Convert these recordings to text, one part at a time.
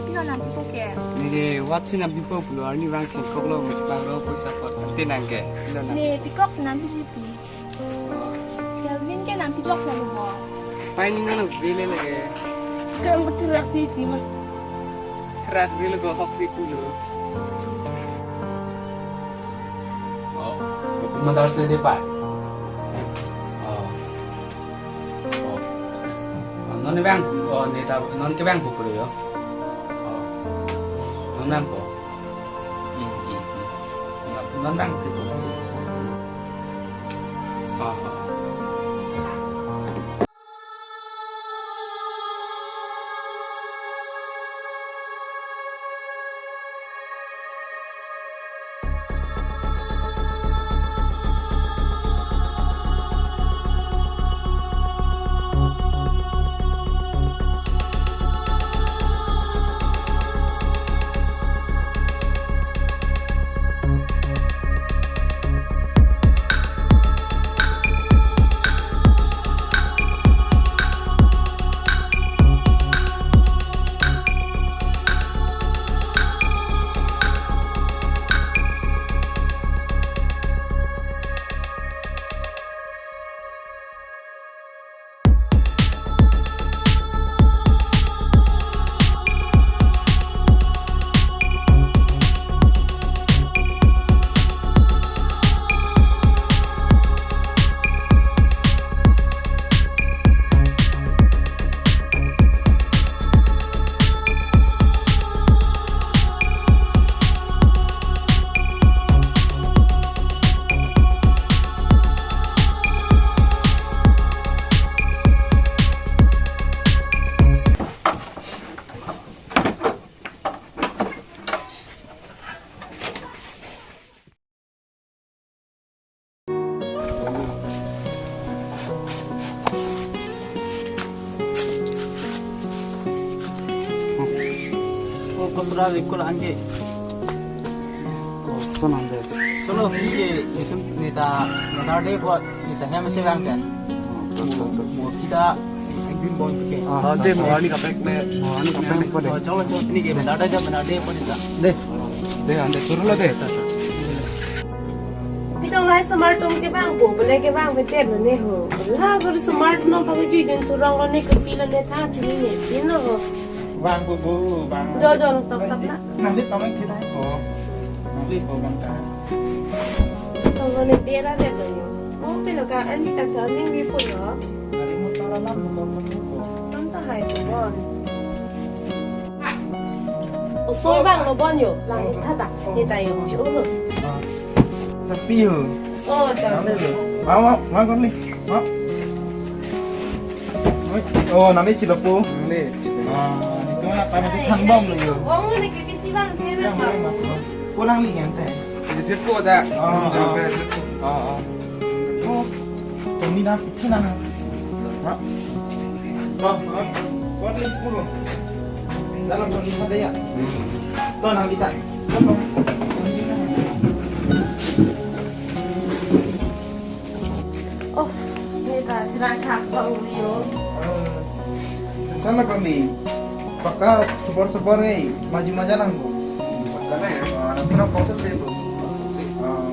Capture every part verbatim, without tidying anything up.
Pilo nangpipo ke? Ne, watsi nangpipo pulo, arnivang kengkok lo, mujpang lo, poisa apot, ante nang ke. Pilo nang? Ne, pikok si nangpiji pi. Kelvin ke nangpijok sa lo ho. Pai ning nang vele lagi. Kang betul si ti ma. Rat vele ko hok si pulo. Oh, Mother's Day de pa. Oh. Oh. Non vang, oh, ne ta, non kevang pu pulo yo. Oh. Non vangpo. Hmm, hmm, hmm. Non vangpo. Oh. Oh, kosra rikul ange. Oh, son ange. Chalo, ठीक है, ये तुम नेता, नेता डे बहुत, नेता है, मुझे बैंक है। Mo kita, ek din bon ke. Ah, ah, de, mo arni kaprek le. Mo arni kaprek le. Oh, chalo, chalo, ini ke, benda ada aja, benda ada apa kita. De. De, ante turun lo de. Pitong lahai smart atum kevangpo, bole kevang beter lo ne ho. La guru smart non pagi jui din turang lo ne kepi lo ne tha chini ne. Pin lo ho. Vangpo, vang. Jo, jo, tok, tok, na. Nangli tomang kita ko. Nangli ko bang ka. Tong lo ne tera de lo yo. Oh, pilo ka ani ta ka ning vi po yo. Gari motor alam motor motor ko. Sam ta hai ko bon. O soi bang lo bon yo. Lang tha ta. Ni ta yo chi o lo. Ah. Sapi yo. Oh, ta. Nangli lo. Ma, ma, ma kon li. Ma. Oh, nangli chilo po. Nangli chilo. Ah, itu mana pa nangli thangbom lo yo. Ong ni ke bisi bang the na. Yang mana ma? Pulang li yang teh. Di situ ada. Ah, ah. Sampai situ. Ah, ah. Oh, kami na pithe na na. Ma. Ba, ba. Kon li pulo. Dalam kon li ada ya. Hmm. To nangli ta. Oh, ni ta, sila thak ba uri yo. Eh, sana kami. Paka super super eh, maju maju lang bu. Sana ya? Ah, na pura proses eh bu. Proses eh. Ah,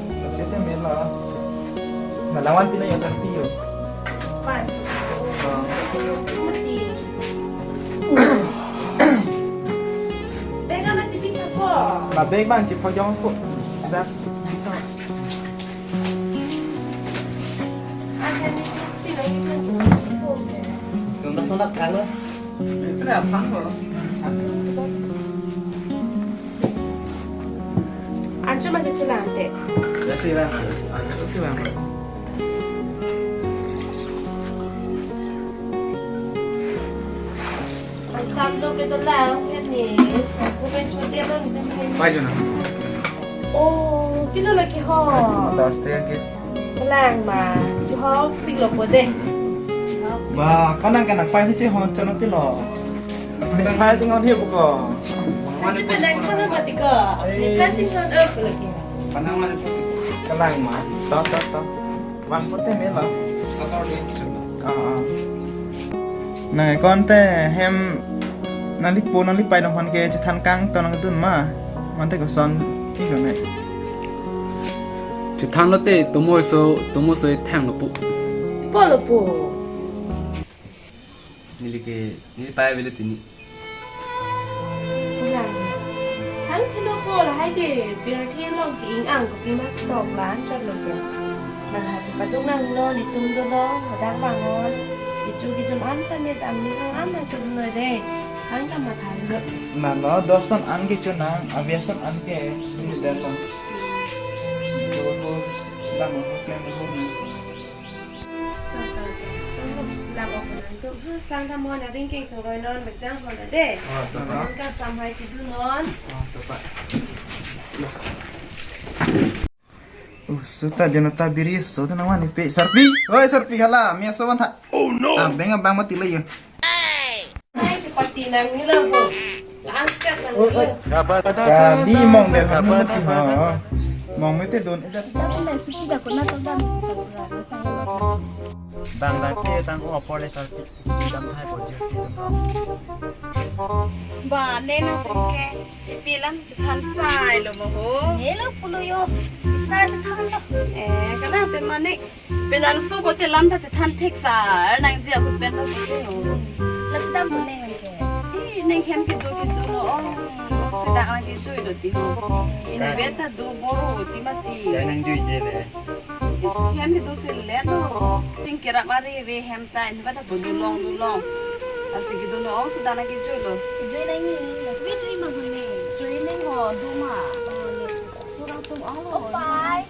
proses eh mela. Malawan pina ya sarpi yo. Pan. Ah. Mati. Bega na chipi ko. Na beg bang chip jong ko. Dak. Sunat sunat kan lo. Itu ya, pang lo. Ancho masih celante. Ya sih lah. Ancho sih bang. Ang samdo ke to lang, yan eh. Aku main cuti apa gitu, main. Paju na. Oh, pilo lagi ho. Taste yang ke. Kelang ma, chihok pik lo po de. Ba, kanang kanang pai si chihon chon pilo. Ni pai chihon hiu ko. Kachi penang ko na mati ko. Ni kachi hon up lagi. Kanang mana? Kelang ma, to to to. Bang, kote melo. Saturday. Ah, ah. Nang konte hem Nangli po nangli pai nang aphan ke chethan kangton nangdun ma? Mate koson ti kone. Chethan lote tomo so, tomo so thang lo po. Po lo po. Neli ke, neli pai avelo tini. Lang. Thang thilo po lahai ke, birthi along ke ing ang kopi ma tok lan chot lo ke. Nang ha chepaduk nanglo, netum dolo, hadak bang non. Kecho kejun an ta ne dam ni hang an nangchot noi de. Thang ta matha lo. Nano, dos an an kecho nang, avi ason an ke, sini dan lo. Kecho ho, dam ho, klem ho ni. Lang ok nang tu. Sang ta mo na ring keng chong roi non bejang ho na de. Oh, to, to. Nang ka samhai chidu non. Oh, to, pa. Uh, suta janata biri so ta nangvan ipe sarpi. Oi, sarpi hala, mi aso van tha. Oh no. Ah, beng abang mati lo yo. Hai, chepati nang nila ho. Langskat nang nila. Kali mong del mati ha. Mong mete don eder. Kita pun nasi pida kuna tong dam kita sabura. Kita hebat. Bang laki tang ko apor le sarpi. Dam thai po jir ti dam. Ba, ne nang tong ke. Pilam si than sai lo mo ho. Ne lo pulo yo. Isna si than lo. Eh, kana te mane. Penang su bote lam ta chethan thek sar nangji ahut pen lo bote ho. Lasi dam bo neng ke. Ih, neng hem kedo kedo lo ong. Si dak nang kejui lo ti ho. Ini beta do boro ti mati. Kai nangjuije le. Is hem kedo si le to. Chingkerap ari re hem ta ini beta bo dulong dulong. Lasi kedo lo ong si dak nang kejui lo. Kejui nang ni. Lasi kejui ma hone. Jui neng ho do ma. Kurang tum alo. Opai.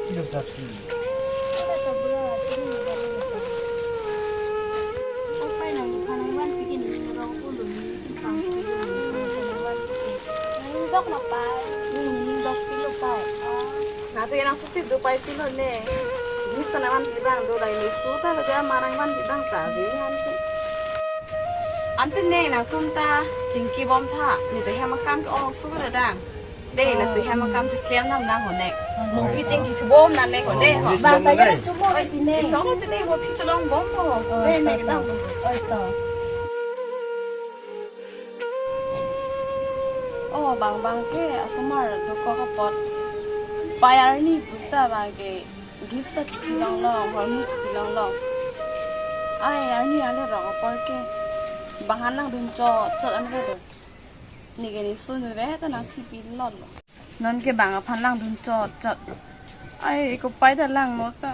Kilo satu. Opai nang panang wan pikin rong puluh ni simpang pikin nang panang wan pikin. Nang dok ma pai. Nang dok pilo pai. Ah. Nang tu yang seperti do pai pilo ne. Ni sana wan pi bang do lai ni su ta lagi manang wan pi bang ta di han tu. Ante ne nangtum ta chingki bom tha, ne ta hem akam ke ong su ka dang. Dei, lasi hem akam cheklem nam nang ho ne. Mo ki chingki thu bom nang ne ho ne ho. Bang ta ya chumo ti ne. Chong ti ne mo ki cholong bom ho. Dei ne ke dang. Oi to. Oh, bang bang ke asomar dokok apot. Pai arni puta bang ke. Gift ta chipilong long, hormu chipilong long. Ai, arni ale rok apor ke. Bang han langdun chot chot an ve do. Neke ni sun ve ta nang thipilong lo. Non ke bang aphan langdun chot chot. Ai, kopai ta lang mo ta.